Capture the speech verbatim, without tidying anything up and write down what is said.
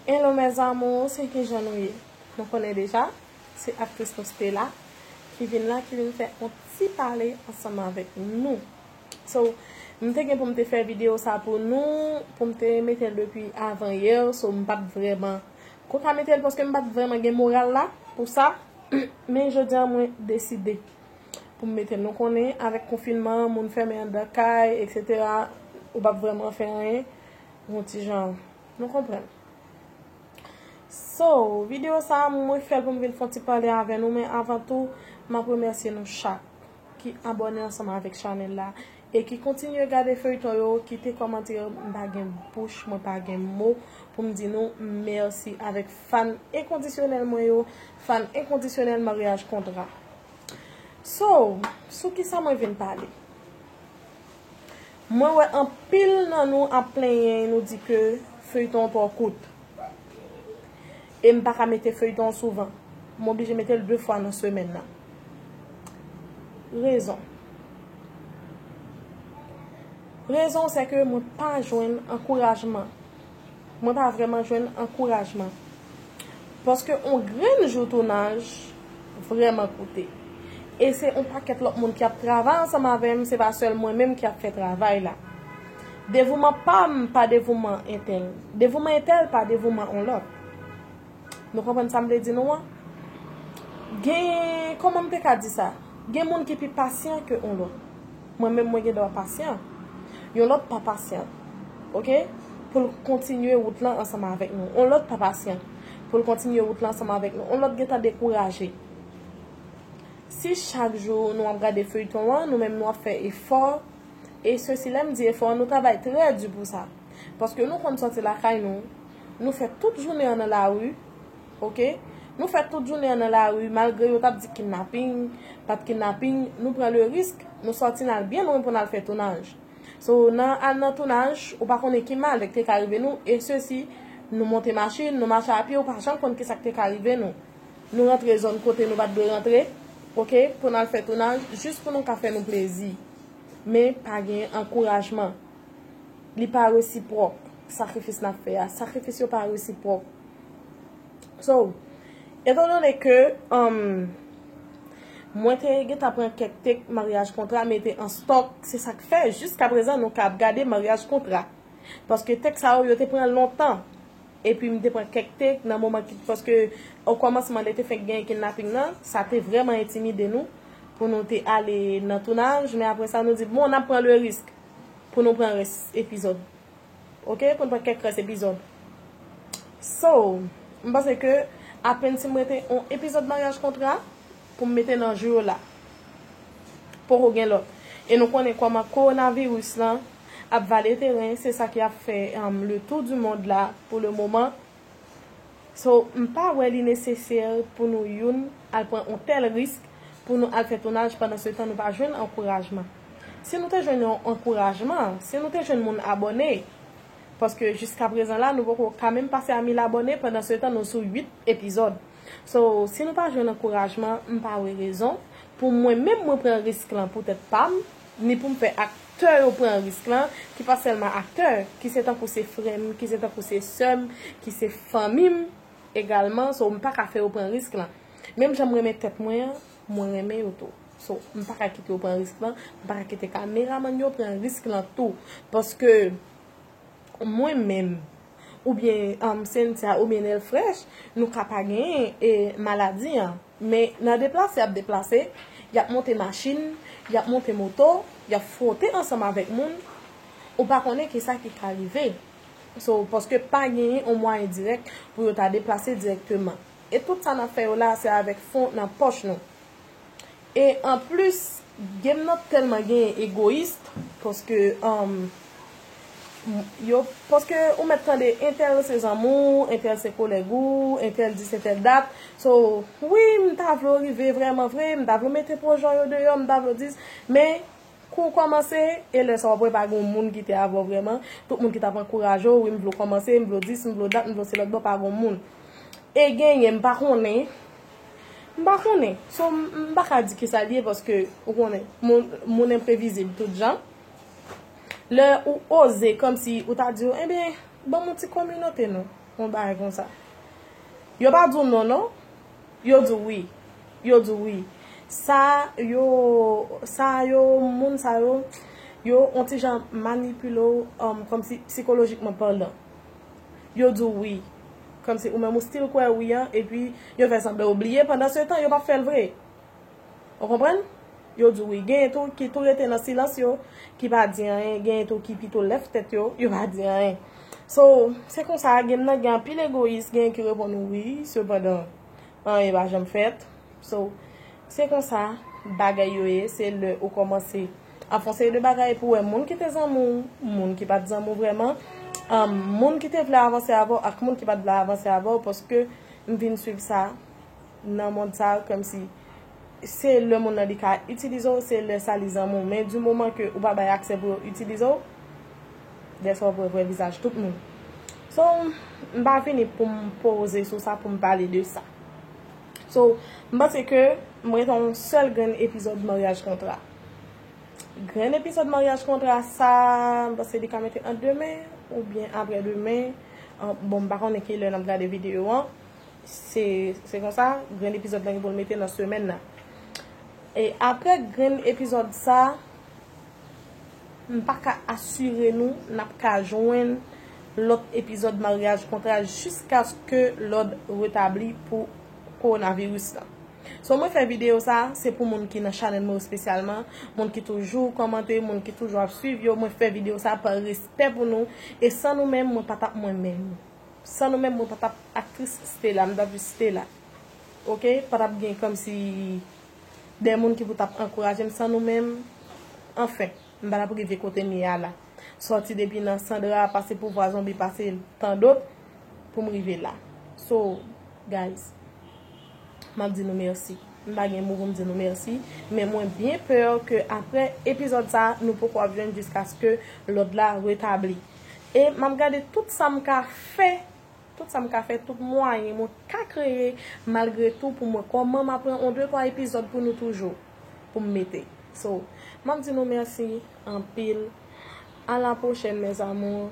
Hello mes amours, se kijan nou ye? Nou konnen deja, se aktris nou Stella ki vin la, ki vin fè yon ti pale ansanm avèk nou. So, m te gen pou m te fè videyo sa pou nou, pou m te mete l depi avan yè, so m pa t vrèman ko ka mete l paske m pa t vrèman gen moral la pou sa. Men jodi a mwen deside pou m mete l. Nou konnen, avèk konfinman, moun fèmen anndan kay, etsetera, ou p ap vrèman fè anyen. Yon ti jan, nou konprann. So, videyo sa a, mwen fè l pou m vin fè yon ti pale avè nou, men avan tou, m ap remèsye nou chak ki abòne ansanm avèk chanèl la e ki kontinye gade feyton yo, kite kòmantè yo, m pa gen bouch, mwen pa gen mo pou m di nou mèsi avèk fan enkondisyonèl mwen yo, fan enkondisyonèl Maryaj Kontra. So, sou kisa mwen vin pale? Mwen wè anpil nan nou ap plenyen, nou di ke feyton twò kout. E m pa ka mete feyton souvan. M oblije mete l de fwa nan semèn nan. Rezon. Rezon se ke mwen pa jwenn ankourajman. Mwen pa vrèman jwenn ankourajman. Paske on grenn jou tounaj vrèman koute. E se on pakèt lòt moun ki ap travay ansanm avè m, se pa sèl mwen menm ki ap fè travay la. Devouman pa m pa devouman entèl. Devouman entèl pa devouman on lòt. Nou konprann sa m vle di nou an? Gen, kòman m te ka di sa? Gen moun ki pi pasyan ke on lòt. Mwen menm, mwen gen dwa pasyan. Yon lòt pa pasyan. Oke? Pou l kontinye wout lan ansanm avèk nou. On lòt pa pasyan. Pou l kontinye wout lan ansanm avèk nou. On lòt gentan dekouraje. Si chak jou nou ap gade feyton an, nou menm nou ap fè efò, e sesi, lè m di efò, nou travay trè di pou sa. Paske nou konn sòti lakay nou, nou fè tout jounen an nan lari, oke? Nou fè tout jounen an nan lari, malgre yo t ap di kidnaping, pa t kidnaping, nou pran le risk, nou sòti n al byen lwen pou n al fè tounaj. So, nan al nan tounaj, ou pa konnen ki malè k te ka rive nou, e sesi, nou monte machin, nou mache a pye, ou pa janm konn kisa k te ka rive nou. Nou rantre zòn kote nou pa t dwe rantre, oke, pou n al fè tounaj, jis pou nou ka fè nou plezi. Men pa gen ankourajman. Li pa resipwòk, sakrifis n ap fè a. Sakrifis yo pa resipwòk. So, etandone ke, um, mwen te gentan pran kèk take Maryaj Kontra mete an stòk, se sa k fè, jiska prezan, nou ka ap gade Maryaj Kontra. Paske take sa yo, yo te pran lontan. Epi m te pran kèk take nan moman ki, paske o kòmansman lè te fenk genyen kidnaping nan, sa te vrèman entimide nou pou nou te ale nan tounaj, men apre sa nou di, bon, n ap pran le risk pou nou pran rès epizòd. Oke, pou n pran kèk rès epizòd. So, m panse ke apèn si m rete yon epizòd Maryaj Kontra pou m mete nan jou yo la. Poko gen lòt. E nou konnen kòman kowonaviris lan ap vale teren, se sa ki ap fè, um, le tour du monde la pou le moman. So, m pa wè li nesesè pou nou youn al pran yon tèl risk pou nou al fè tounaj pandan se tan nou pa jwenn ankourajman. Si nou te jwenn yon ankourajman, si nou te jwenn moun abòne, paske jiska prezan la, nou poko ka menm pase a mil abòne, pandan se tan nou sou uit epizòd. So, si nou pa jwenn ankourajman, m pa wè rezon pou mwen menm mwen pran risk lan pou tèt pa m, ni pou m fè aktè yo pran risk lan, ki pa sèlman aktè, ki se tankou se frè m, ki se tankou se sè m, ki se fanmi m egalman, so m pa ka fè yo pran risk lan. Menm jan m renmen tèt mwen an, mwen renmen yo tou. So, m pa ka kite yo pran risk lan, m pa ka kite kameramann yo pran risk lan tou. Paske mwen menm, oubyen, um, Cynthia, oubyen Nèl Frèch, nou ka pa genyen, e, maladi an. Men nan deplase y ap deplase, y ap monte machin, y ap monte moto, y ap fwote ansanm avèk moun, ou pa konnen kisa ki ka rive. So, paske pa genyen yon mwayen dirèk pou yo ta deplase dirèkteman. E tout sa n ap fè yo la, se avèk fon nan pòch nou. E anplis, game nan tèlman genyen egoyis, paske, um, yo, paske ou mèt tande entèl se zanmi w, entèl se kolèg ou, entèl dis, entèl dat. So, wi, m ta vle w rive vrèman vre, m ta vle w mete pwojè w yo deyò, m ta vle w dis, men kou w kòmanse, e lè sa w ap wè pa gen yon moun ki te avè w vrèman, tout moun ki t ap ankouraje w, wi, m vle w kòmanse, m vle w dis, m vle w dat, m vle w se lòt bò, pa gen yon moun. E genyen, m pa konnen, M pa konnen. So, m, m pa ka di kisa l ye, paske, ou konnen, moun, moun enprevizib tout jan. Lè ou oze, kòmsi ou ta di yo, enben, ban m yon ti kominote non. Yon bagay konsa. Yo pa di w non, non. Yo di w wi. Yo di w wi. Sa yo, sa yo, moun sa yo, yo on ti jan manipile w, um, kòmsi sikolojikman palan. Yo di w wi. Kòmsi ou menm ou still kwè wi an, epi yo fè sanblan yo bliye, pandan se tan yo p ap fè l vre. Ou konprann? Yo di w wi. Genyen tou ki tou rete nan silans yo, ki pa di anyen. Genyen tou ki pito lèf tèt yo, yo pa di anyen. So, se konsa, gen nan gen anpil egoyis, genyen ki reponn ou wi, sepandan, anyen pa janm fèt. So, se konsa bagay yo ye, se lè ou kòmanse ap fè yon seri de bagay pou wè moun ki te zanmi w, moun ki pa t zanmi w vrèman, um, moun ki te vle avanse avè w ak moun ki pa t vle avanse avè w, paske m vin swiv sa nan mond sa, kòmsi se lè moun nan li ka itilize w, se lè sa li zanmi w. Men di moman ke ou pa bay aksè pou yo itilize w, dèfwa w wè vrè vizaj tout moun. So, m pa vini pou m poze sou sa, pou m pale de sa. So, m panse ke m ret yon sèl grenn epizòd maryaj kontra. Grenn epizòd maryaj kontra sa, m panse li ka mete an demen oubyen aprè demen. An, bon, m pa konnen ki lè n ap gade videyo an. Se, se konsa, grenn epizòd la gen pou l mete nan semèn nan. E aprè grenn epizòd sa, m pa ka asire nou n ap ka jwenn lòt epizòd maryaj kontra jiskaske lòd retabli pou kowonaviris la. So, mwen fè videyo sa, se pou moun ki nan chanèl mwen espesyalman, moun ki toujou kòmante, moun ki toujou ap swiv yo. Mwen fè videyo sa pa respè pou nou, e san nou menm, mwen pa t ap mwen menm. San nou menm, mwen pa t ap aktris Stella, m t ap jis Stella. Oke? Pa t ap gen kòmsi de moun ki pou t ap ankouraje m san nou menm. Anfen, m pa t ap rive kote m ye a la. Sòti depi nan Sandra, pase Pouvwa Zonbi, pase tandòt, pou m rive la. So, guys, m ap di nou mèsi. M pa gen mo pou m di nou mèsi, men mwen byen pè ke aprè epizòd sa, nou poko ap jwenn jiskaske lòd la retabli. E m ap gade tout sa m ka fè, tout sa m ka fè, tout mwayen mwen ka kreye, malgre tou, pou mwen kòman m ap pran on de twa epizòd pou nou toujou, pou m mete. So, m ap di nou mèsi anpil. A la pwochèn, mes amours.